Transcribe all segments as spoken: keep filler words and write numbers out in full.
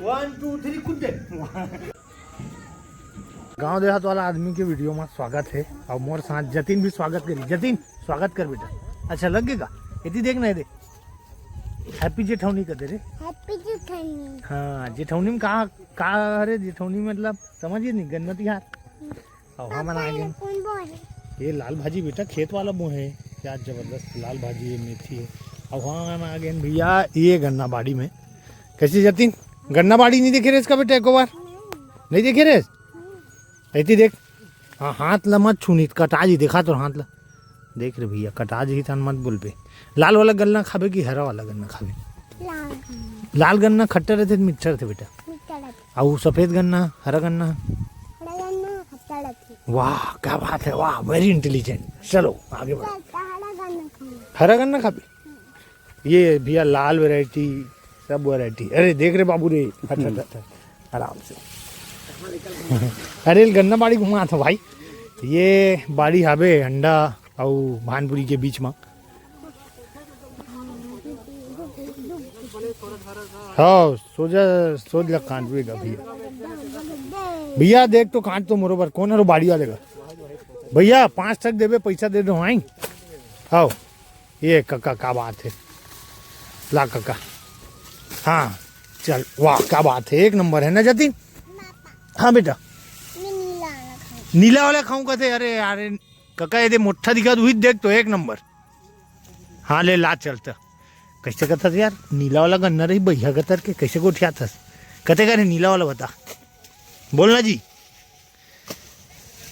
One two three, कुछ दे। गांव देहात वाला आदमी के वीडियो में स्वागत है। और मोर साथ जतिन भी स्वागत करी। जतिन, स्वागत कर बेटा। अच्छा लग गे का? एती देख ना दे। हैप्पी जेठौनी कर दे रे। हैप्पी जेठौनी। हाँ, जेठौनी में का, का हरे? जेठौनी मतलब समझ गे नहीं, गन्ना तिहार। अब हमन आ गे। कौन बोए हे? ये लाल भाजी बेटा, खेत वाला बोए हे। क्या जबरदस्त लाल भाजी है, मेथी है। अब हमन आ गे भैया, ये गन्ना बाड़ी में। कैसे जतिन, गन्ना बाड़ी नहीं देखे रे इसका बेटा, एको बार नहीं देखे रे। एती देख, हाँ, हाथ ला मत छू, नहीं त कटा जी। देखा तो हाथ ला, देख रे भैया, कटा जी, तन मत बोल पे। लाल वाला गन्ना खाबे कि हरा वाला गन्ना खाबे? लाल गन्ना। लाल गन्ना खट्टा रहते, मीठा रहते बेटा। मीठा रहते। अउ सफेद गन्ना, हरा गन्ना? हरा गन्ना खट्टा रहते। वाह, क्या बात है, वाह, वेरी इंटेलिजेंट। चलो आगे बढ़ो। चल, तो हरा गन्ना खाऊंगा। हरा गन्ना खाबे? ये भैया लाल वैरायटी, सब वैरायटी। अरे देख रे बाबू रे, हट, हट, हट, हट, आराम से। अरे गन्ना बाड़ी घुमा था भाई। ये बाड़ी हाबे अंडा अउ भानपुरी के बीच में। हाँ, सोजा, सोज ला कांदबे गा भैया। भैया देख तो कांद तो मोरो बर, कौन हरो बाड़ी वाले का? भैया पाँच ठक देबे, पैसा दे दो, आई। आओ, ये कका, क्या बात है, ला कका। हाँ, चल, वाह, क्या बात है, एक नंबर है ना जतिन? हाँ बेटा, नीला वाला खाऊं। नीला वाला खाऊं कहते, अरे यार, कका ये दे मोट्ठा दिखा, उही देख तो, एक नंबर। हाँ, ले ला, चलता। कैसे कहता था यार, नीला वाला गन्ना रही, बइहा कतर के, कैसे गोठियाथस? कहते का रे, नीला वाला बता, बोलना जी।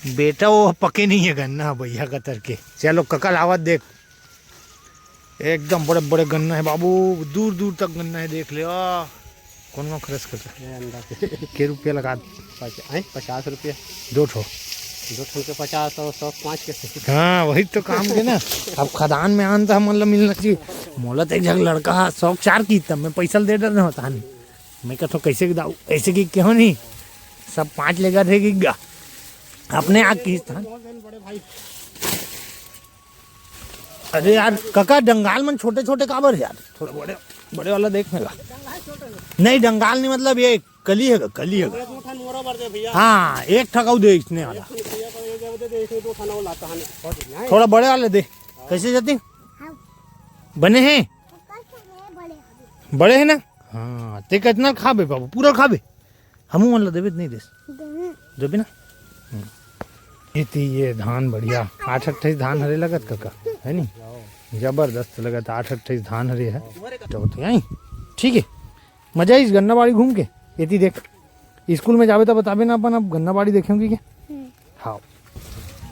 बेटा, वो पके नहीं है गन्ना, बइहा कतर के। चलो, कका लावत देख, एकदम बड़े बड़े गन्ना है बाबू, दूर दूर तक गन्ना है, देख ले। आ, कौन कौन खरस करता? ये अंडा के। के रुपया लगा? पच-, हैं? पचास रुपया। दो ठो। दो ठो के पचास और सौ पाँच के सही। हाँ, वही तो काम के ना। अब खदान में आन तो हमन ला मिलना चाहिए। मोला तो एक झन लड़का हा, शौक चार की, तब मैं पैसा दे डर होता नहीं। मैं कहता कैसे के दाऊ, ऐसे की क्यों नहीं? सब पाँच लेगा थे कि गा। अपने आग की स्थान। अरे यार, कका, डंगाल मन छोटे-छोटे काबर यार? थोड़ा बड़े, बड़े वाला देख मेरा। नहीं, डंगाल नहीं, मतलब ये कली है, कली है। हाँ, एक ठकाऊ दे इसने वाला। थोड़ा बड़े वाला दे। कैसे जतिन? बने हैं? बड़े हैं ना? हाँ, ते कितना खाबे बाबू? पूरा खाबे? हमू मन ला देबे त नहीं देस? देबे ना? हम्म। एती ये धान बढ़िया, आठ अट्ठाईस धान हरे लगत कका, है नी? जबरदस्त लगत, आठ अट्ठाईस धान हरे है। तो होते आई, ठीक है, मजा आइस गन्ना बाड़ी घूम के। एती देख, स्कूल में जाबे त बताबे ना अपन, अब गन्ना बाड़ी देखे होंगे क्या? हाँ,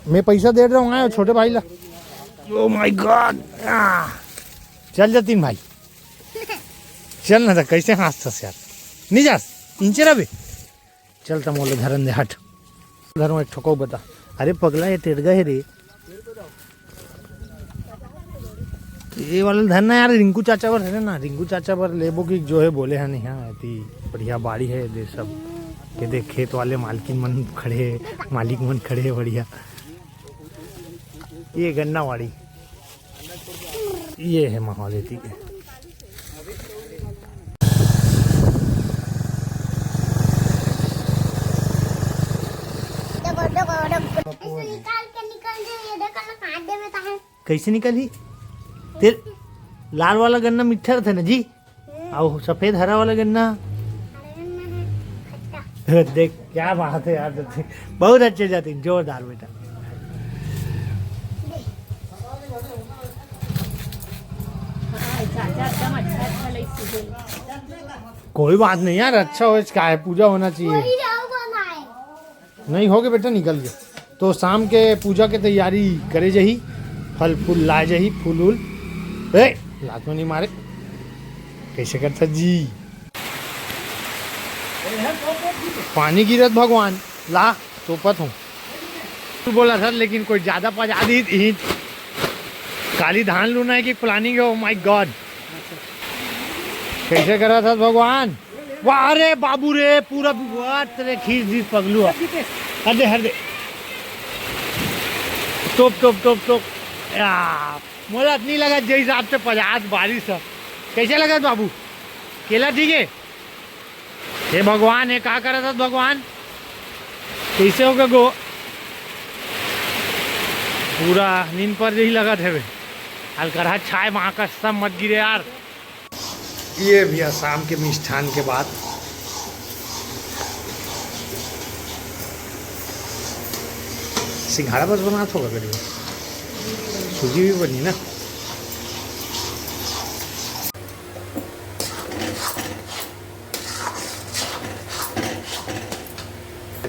मैं पैसा दे रहा हूँ, आयो छोटे भाई ला। Oh my God! चल जतिन भाई, चल ना, त कैसे हाँसथस यार? नहीं जास, इंचे रबे। चल त मोले धरन दे, हट। धरो एक ठोको बता। अरे पगला, ये टेड़गा है रे। ये वाला धरना यार, रिंकू चाचा बर है ना, रिंकू चाचा बर लेबो कि जो है बोले है नहीं, हाँ, एती बढ़िया बाड़ी है दे सब। ये देख, खेत वाले मालकिन मन खड़े, मालिक मन खड़े, बढ़िया। ये गन्ना वाड़ी। ये है माहौल एती के। निकाल के निकल जाइए, देखो ना, कांदे में तो है। कैसे निकल ही? तेरे लाल वाला गन्ना मीठा रहता ना जी, अउ सफेद हरा वाला गन्ना। देख, क्या बात है यार, बहुत अच्छे जतिन, जोरदार बेटा। कोई बात नहीं यार, अच्छा हो, इसका है, पूजा होना चाहिए। नहीं होगे बेटा, निकल गए। तो शाम के पूजा के तैयारी करे जाही, फल फूल लाए जाही, फूल उल। ए, लात में नहीं मारे, कैसे करता जी? पानी गिरत भगवान, ला तोपत हूँ। तू बोला सर, लेकिन कोई ज्यादा पजा दी थी। काली धान लूना है कि प्लानिंग है, oh my God। कैसे करा था भगवान? वाह रे बाबू रे, पूरा वाह तेरे खींच दी पगलू। हर दे, हर दे। टोप, टोप, टोप, टोप। या, मोला नहीं लगा जे हिसाब से पचास बारिश है। कैसे लगा बाबू? केला ठीक है। हे भगवान, हे का करत हस भगवान? कैसे हो गो? पूरा नींद पर जही लगत हवे। अलकरहा छाय, माँ कसम मत गिरे यार। ये भैया शाम के मिष्ठान के बाद सिंघाड़ा बस बनात होगा करीब, सूजी भी बनी ना।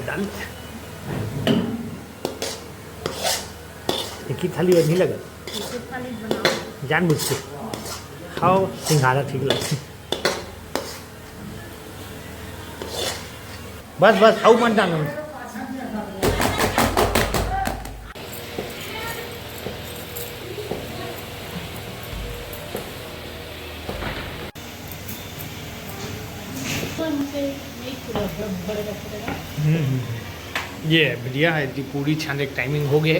डाल। एक ही थाली और नहीं लगा। जानबूझ के खाओ, सिंघाड़ा ठीक लगथे। बस, बस, अउ मत डालो। हम्म, हम्म, हम्म। ये भैया है जी, पूरी छाने के टाइमिंग हो गए।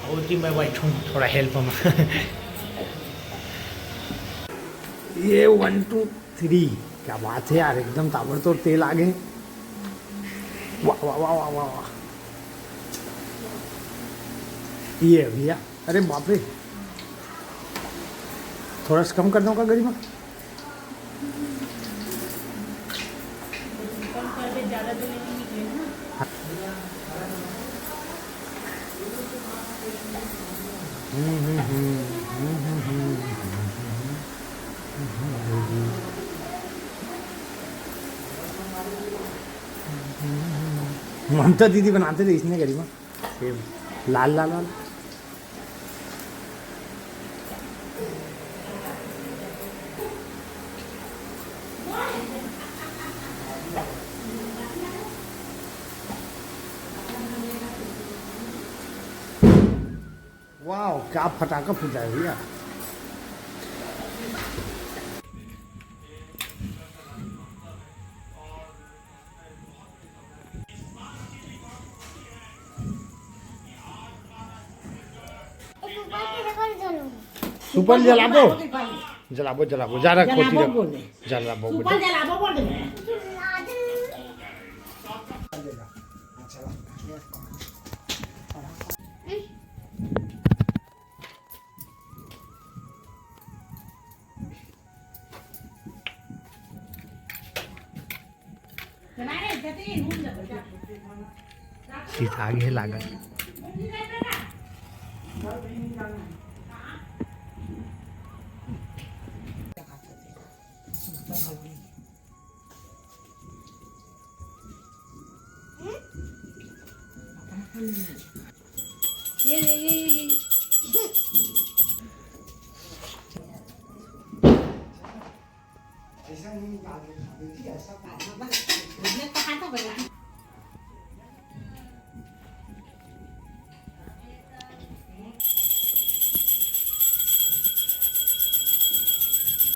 और जी मैं बैठूँ थोड़ा हेल्प में। ये वन टू थ्री, क्या बात है यार, एकदम ताबड़तोड़ तेल आ गए। वाह, वाह, वाह, वाह, वाह, वाह। ये भैया, अरे बाप रे, थोड़ा सा कम कर दो का गरिमा। ममता दीदी बनाते थे इसने गरिमा, सेम लाल लाल वाला। वाह, क्या फटाका फूटा है भैया। सुपर जलाबो, जलाबो, जलाबो, जा रख, खोटी रख। जलाबो बोल। सीता आगे हे लागत। ये, ये, ये, ये, ये।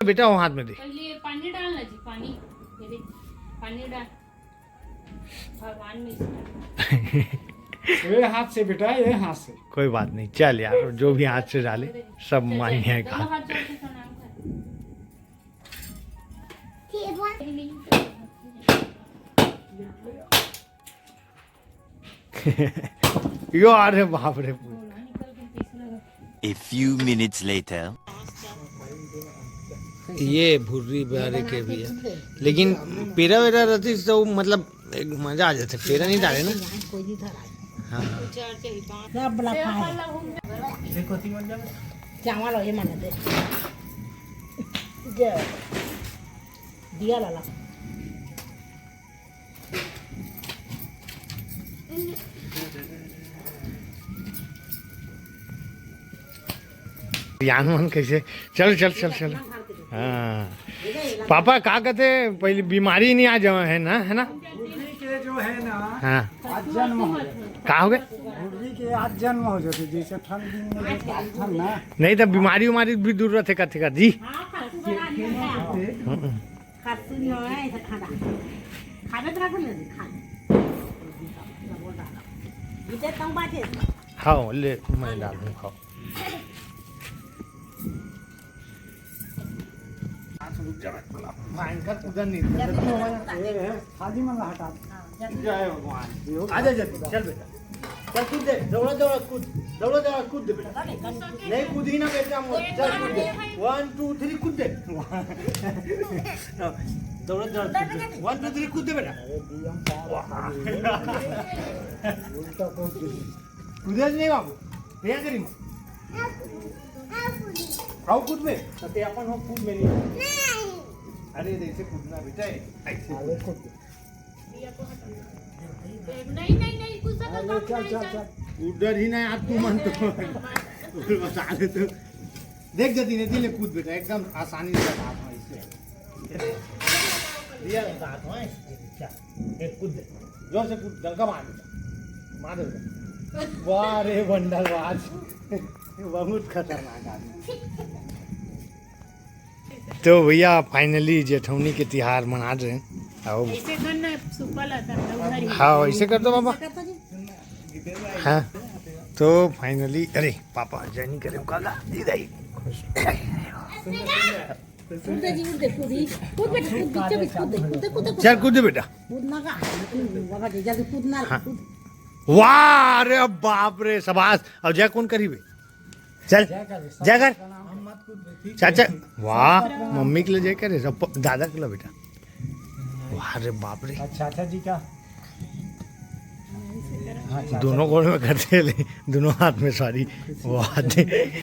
बेटा, वो हाथ में दे। पहले पानी डालना जी, पानी। ये दे, पानी डाल। भगवान में इसका। ये हाथ से बेटा, ये हाथ से। कोई बात नहीं, चल यार, जो भी हाथ से डाले, सब चल, मान्य चल, है दोनों का। हाथ जोड़ के प्रणाम कर। यो, अरे बाप रे। A few minutes later. ये भुर्री बारे के भी है, लेकिन पेरा वेरा रहती तो मतलब एक मजा आ जाता। पेरा नहीं डाले ना। हाँ। सब लफा है। चावल हो ये माने दे। जय। दिया लाला। यान मन कैसे? चल, चल, चल, चल। हाँ। पापा, का कहते, पहले बीमारी नहीं आ जावे है ना, है ना? भुर्री के जो है ना, हाँ। आज जन्म हो जाथे। का हो गए? भुर्री के आज जन्म हो जाथे, जैसे ठंड दिन में जो ठंड ना। नहीं तो बीमारी उमारी भी दूर रहते, कथे का जी। हम्म। खासू नहीं होय, ऐसे खाना। खाबे तो रख ले, खा ले। इधर तंग बाटे। हाँ, ले, मैं डाल दूँ, खाओ। भयंकर कूदन नहीं। खाली मन ला हटा। जय भगवान। आ जा जल्दी, चल बेटा। चल कूद दे, दौड़ा दौड़ा कूद, दौड़ा दौड़ा कूद दे बेटा। नहीं कूदी ना बेटा, मोर, चल कूद दे। वन टू थ्री कूद दे। दौड़ा दौड़ा कूद दे। वन टू थ्री कूद दे बेटा। वाह। उल्टा कूद दे। कूदे नहीं बाबू, भैया करी। आओ कूद में, तो ते अपन हो कूद में नहीं। अरे, ऐसे कूदना बेटा, ऐसे कूद। नहीं, नहीं, नहीं, कुछ तो अरे, कम चल, नहीं चल, कर। चल। उधर ही नहीं, आप तू मन तो। बता दे तो। देख जल्दी, नहीं, दिले कूद बेटा, एकदम आसानी से बात है इससे। दिया बात है, चल, एक कूद दे, जोर से कूद, डंका मार बेटा, मार दे बेटा। वाह रे बंडल, वाह, बहुत खतरनाक आदमी। तो भैया, finally जेठौनी के तिहार मना रहे हैं। आओ। ऐसे कर ना, सुपा ला था, उधर ही। हाँ, ऐसे कर दो बाबा। हाँ, तो finally, अरे पापा, जय नहीं करे, काका, इधर ही। उड़ दे जी, उड़ दे, कूद ही। कूद बेटा, कूद, बीचों बीच कूद दे, कूद दे, कूद दे, कूद दे। चल, कूद दे बेटा। कूदना का? बाबा जी, जल्दी कूदना, हाँ। कूद। वाह, अरे बाप रे, शाबाश। अब जय कौन करी बे? चल, जय कर, जय कर। हम मत कूद बे, ठीक है? चाचा, वाह, मम्मी के लिए जय करे, सब प-, दादा के लिए बेटा। वाह रे बाप रे। अच्छा, चाचा जी का? हाँ, चाचा दोनों जी। गोड़ में करते ले, दोनों हाथ में, सॉरी। वाह रे।